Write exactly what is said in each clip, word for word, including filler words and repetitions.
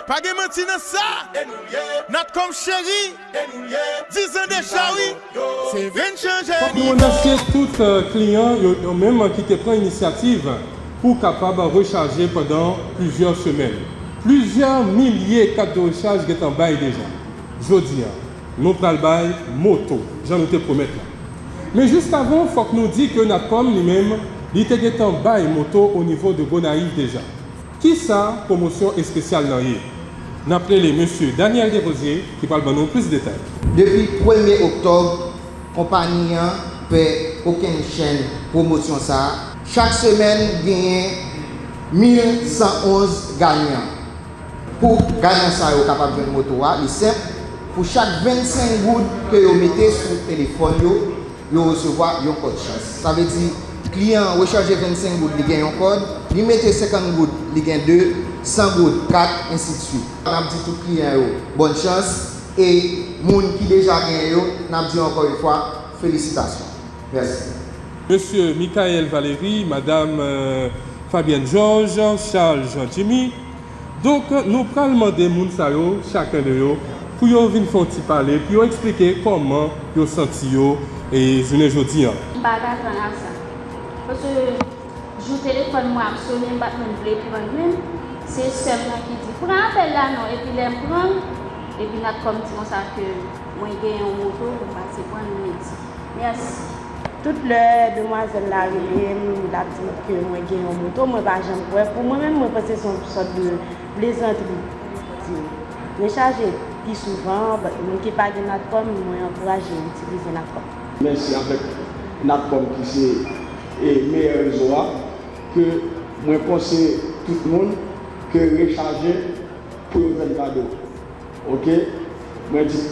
Pa gen manti nan sa. Natcom cheri. Dizan deja wi. Se vin chanje. Fòk nou remèsye tout euh, kliyan yo, yo menm ki te pran inisyativ pou kapab rechaje pandan plizyè semèn. Plizyè milye kat de rechaj gentan bay deja. Jodi a, nou pral bay moto, jan nou te pwomèt la. Men jiskavan, fòk nou di ke Natcom li menm, li te gentan bay moto o nivo de Gonayiv deja. Kisa pwomosyon espesyal lan ye? N ap rele mesye Daniel Desrosiers ki pral ban nou plis detay. Depi premye oktòb, konpayi an fè kokennchenn pwomosyon sa a. Chak semèn, genyen mil san onz ganyan. Pou ganyan sa yo kapab jwenn moto a, li senp. Pou chak vennsenk goud ke yo mete sou telefòn yo, yo resevwa yon kòd chans. Sa vle di, kliyan an rechanje vennsenk goud, li gen yon kòd, li mete senkant goud, li gen de, san goud, kat, ensidswit. N ap di tout kliyan yo bòn chans, e moun ki deja genyen yo, n ap di ankò yon fwa, felisitasyon. Mèsi. Mesye Michael Valery, Madam euh, Fabienne Georges, Charles Jean Jimmy, Donk, nou pral mande moun sa yo, chaken de yo, pou yo vin fè yon ti pale, pou yo eksplike kòman yo santi yo e jounen jodi an. M pa t atann a sa. Paske jou telefòn mwen ap sonnen, m pa t menm vle pran l menm. Se sè m nan ki di, "Pran apèl la non," epi lè m pran l, epi Natcom di konsa ke mwen genyen yon moto pou m pase pran l, m di, "Mèsi." Tout lè demwazèl la rele m, l ap di m ke mwen gen yon moto, mwen pa janm kwè. Pou mwen menm, mwen panse se yon sòt de plezantri. Di, rechaje pi souvan, but moun ki pa gen Natcom, mwen ankouraje yo itilize Natcom. Mèsi avèk Natcom ki se e, meyè rezo a, ke mwen panse tout moun ke rechaje pou yo jwenn kado. Oke? Mwen di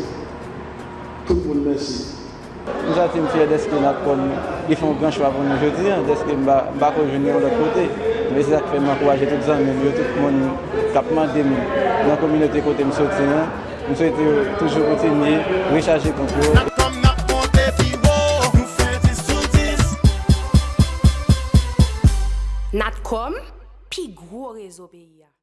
tout moun mèsi. M santi m fyè dèske Natcom li fè yon gran chwa pou nou jodi a, dèske m pa, m pa ko jwenn yon lòt kote. Men se sa k fè m ankouraje tout zanmi m yo, tout moun k ap mande m nan kominote kote m soti an. M swete yo toujou kontinye rechaje kont yo. Natcom n ap monte pi wo. Nou fè dis sou dis. Natcom, pi gwo rezo peyi a.